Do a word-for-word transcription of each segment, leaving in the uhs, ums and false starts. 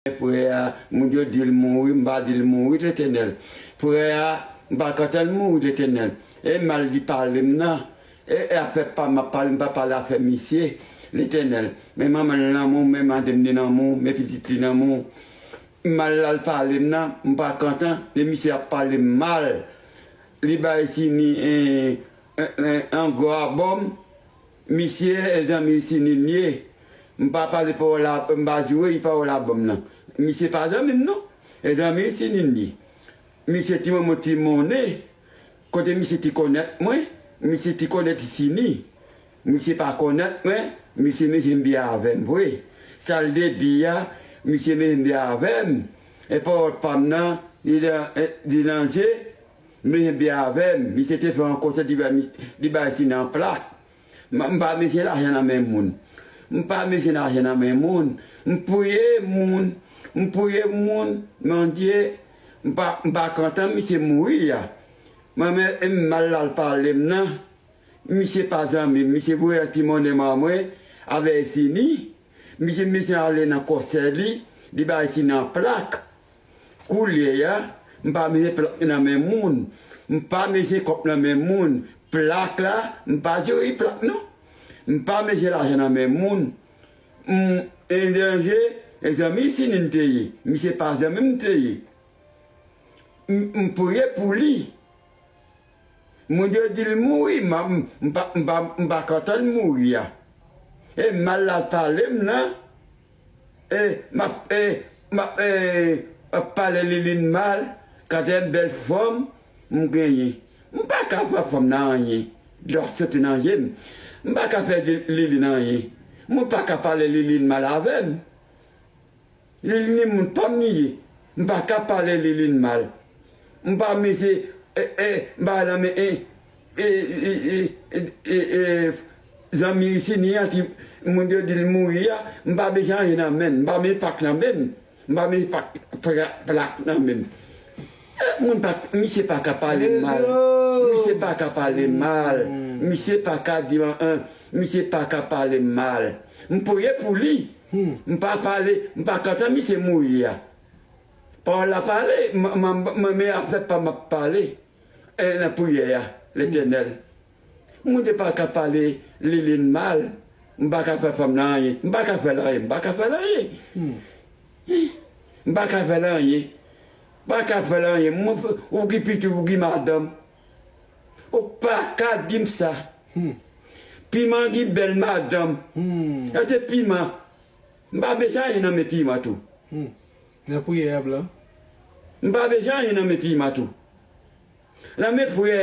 Frè a, moun yo di l mouri, m pa di l mouri, Letènèl. Frè a, m pa kontan l mouri, Letènèl. E mal li pale m nan. E, e afè pa m ap pale, m pa pale afè misye, Letènèl. Men manman l nan men w, men madanm li nan men w, men pitit li nan men w. Mal l al pale m nan, m pa kontan, men misye ap pale m mal. Li bay Sini, eh, eh, eh, an gwo abòm. Misye, e zanmi Sini l ye. M pa pale pawòl la, m pa joure pawòl abòm nan. Misye pa zanmi m non. E zanmi Sini l ye. Misye ti manman ti monnen. Kote misye ti konnèt mwen, misye ti konnèt Sini. Misye pa konnèt mwen, misye mennen byen avè m vre. Sa l te di a, misye mennen byen avè m. E pawòl pa m nan, li nan, eh, li nan je, mennen byen avè m. Misye te fè yon konsè, li bay, li bay Sini yon plak. M, m pa bezwen lajan nan men moun. M pa bezwen lajan nan men moun. M priye moun. M priye moun. Bondye, m pa, m pa kontan misye mouri a. Mwen menm, e mal l al pale m nan. Misye pa zanmi m. Misye voye yon ti monnen ban mwen avè Sini. Misye, misye ale nan konsè li. Li bay Sini yon plak. Koulye a, m pa mete plak nan men moun. M pa mete kòb nan men moun. Plak la, m pa jere plak non. M pa mete lajan nan men moun. M, e danje, e zanmi Sini m te ye. Misye pa zanmi m te ye. M, m priye pou li. Moun yo di l mouri, m, m, m pa, m pa, m pa kontan l mouri a. E mal l al pale m nan. E, m ap, e, m ap, e, ap pale Liline mal, kanti bèl fanm m genyen. M pa ka fè fanm nan anyen. Dlo ap soti nan je m. M pa ka fè Li-, Liline anyen. Moun pa ka pale Liline mal avè m. Liline moun pa m li ye. M pa ka pale Liline mal. M pa mete, e, e, m pa nan men, e, e, e, e, e, e, e, zanmi Sini an ki moun yo di l mouri a, m pa bezwen anyen nan men l, m pa mete plak nan men l, m pa mete plak, plak, plak nan men l. E, moun pa, misye pa ka pale m mal. Misye pa ka pale m mal. Misye pa ka di m an, misye pa ka pale m mal. M priye pou li. M pa pale, m pa kontan misye mouri a. Pawòl la pale, m, m, m, men afè pa m ap pale. E nan priyè a, Letènèl. Moun yo pa ka pale Liline mal. M pa ka fè fanm nan anyen. M pa ka fè l anyen. M pa ka fè l anyen. M pa ka fè l anyen. M pa ka fè l anyen. Mwen, ou ki pitit, ou ki madanm. Ou pa ka di m sa. Piman ki bèl madanm. Gade piman. M pa bezwen anyen nan men piman tou. Nan priyè a blan. M pa bezwen anyen nan men piman tou. Nan men frè,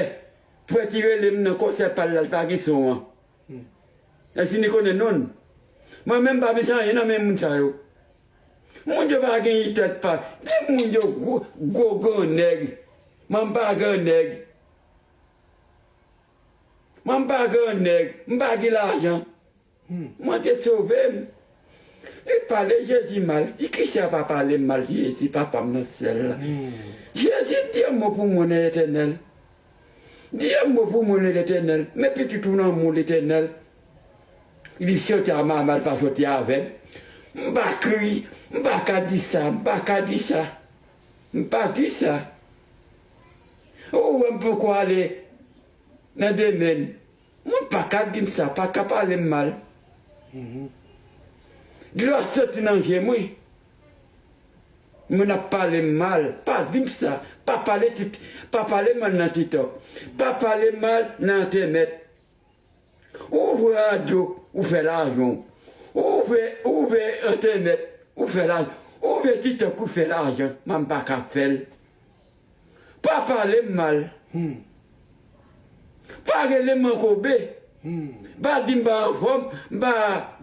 frè ki rele m nan konsè pa l la, l pa gen son an. Èske nou konnen non l? Mwen menm m pa bezwen anyen nan men moun sa yo. Moun yo pa gen tèt pa. Di moun yo gwo, gwo gran nèg. Mwen m pa gran nèg. Mwen m pa gran nèg. M pa gen lajan. Mwen te sove m. Li pale Jezi mal. Di kisa pa pale m mal Jezi, papa m nan syèl la. Jezi, di yon mo pou mwen, Letènèl. Di yon mo pou mwen, Letènèl. Men pitit ou nan men w, Letènèl. Li soti a mama, li pa soti avè m. M pa kri, m pa ka di sa, m pa ka di sa. M pa di sa. Ou wè m poko ale nan demen. Moun pa ka di m sa, pa ka pale m mal. Dlo ap soti nan je mwen. Moun ap pale m mal, pa di m sa. Pa pale tit-, pa pale mal nan TikTok. Pa pale mal nan entènèt. Ou ouvè radyo, ou fè lajan. Ou ouvè, ou ouvè entènèt, ou fè lajan. Ou ouvè TikTok, ou fè lajan. Mwen m pa ka fè l. Pa pale m mal. Pa rele m mankobe. Pa di m pa anfòm, m pa.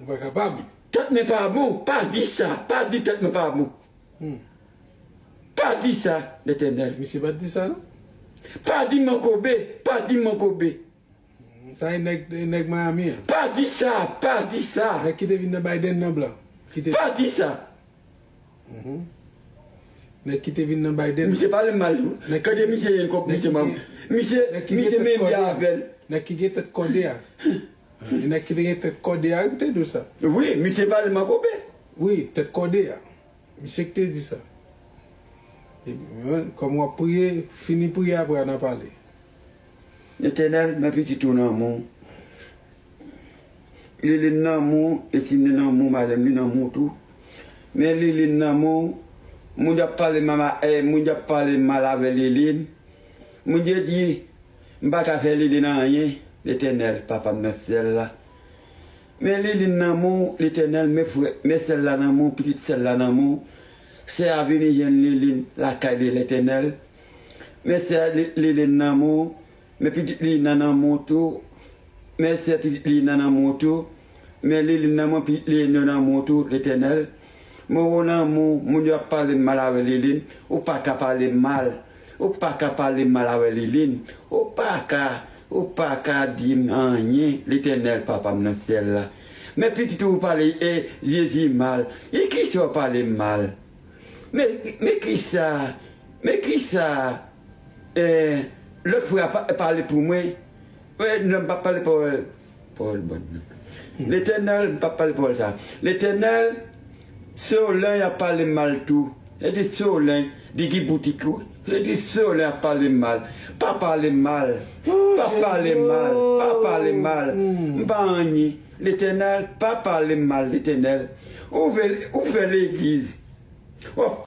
Ou pa kapab. Tèt mwen pa bon, pa di sa, pa di tèt mwen pa bon. Pa di sa, Letènèl. Misye pa t di sa, non? Pa di m mankobe, pa di m mankobe. Sa e nèg, e nèg Miami an. Pa di sa, pa di sa. Nèg ki te vin nan Biden nan blan. Ki te... Pa di sa. Nèg ki te vin nan Biden. Misye pale m mal tou. Nèg ki... Kande misye yon kòp, misye manm. Misye, misye menm byen avè l. Nèg ki gen tèt kòde a. E nèg ki te gen tèt kòde a, ki te di w sa. Wi, misye pale m mankobe. Wi, tèt kòde a. Misye ki te di sa. Epi, mwen, kòm w ap priye, fini priye, apre n a pale. Letènèl, men pitit ou nan men w. Liline nan men w, Esine nan men w, madanm li nan men w tou. Men Liline nan men w, moun y ap pale mal, eh, moun y ap pale mal avè Liline. Moun yo di, m pa ka fè Liline anyen, Letènèl, Papa m nan syèl la. Men Liline nan men w, Letènèl, men frè, men sè l la nan men w, pitit sè l la nan men w. Sè a vini jwenn Liline lakay li, Letènèl. Men sè Li- Liline nan men w, men pitit li nan nan men w tou. Men sè pitit li nan nan men w tou. Men Liline nan men w, pitit li nan nan men w tou, Letènèl. Men ou nan men w, moun yo ap pale mal avè Liline, ou pa ka pale mal. Ou pa ka pale mal avè Liline. Ou pa ka, ou pa ka di m anyen, Letènèl, Papa m nan syèl la. Men pitit ou pale, e, Jezi mal. E kisa w pale mal? Men, men kisa, men kisa, e, lòt frè a pa- pale pou mwen? E, non, m pa pale pawòl, pawòl bòn, non. Letènèl, m pa pale pawòl sa. Letènèl, Solen ap pale mal tou. E di Solen, di ki boutik ou. E di Solen ap pale mal. Pa pale mal. Pa pale mal. Pa pale mal. M pa anyen. Letènèl, pa pale mal, Letènèl. Ou fè, ou fè legliz. W ap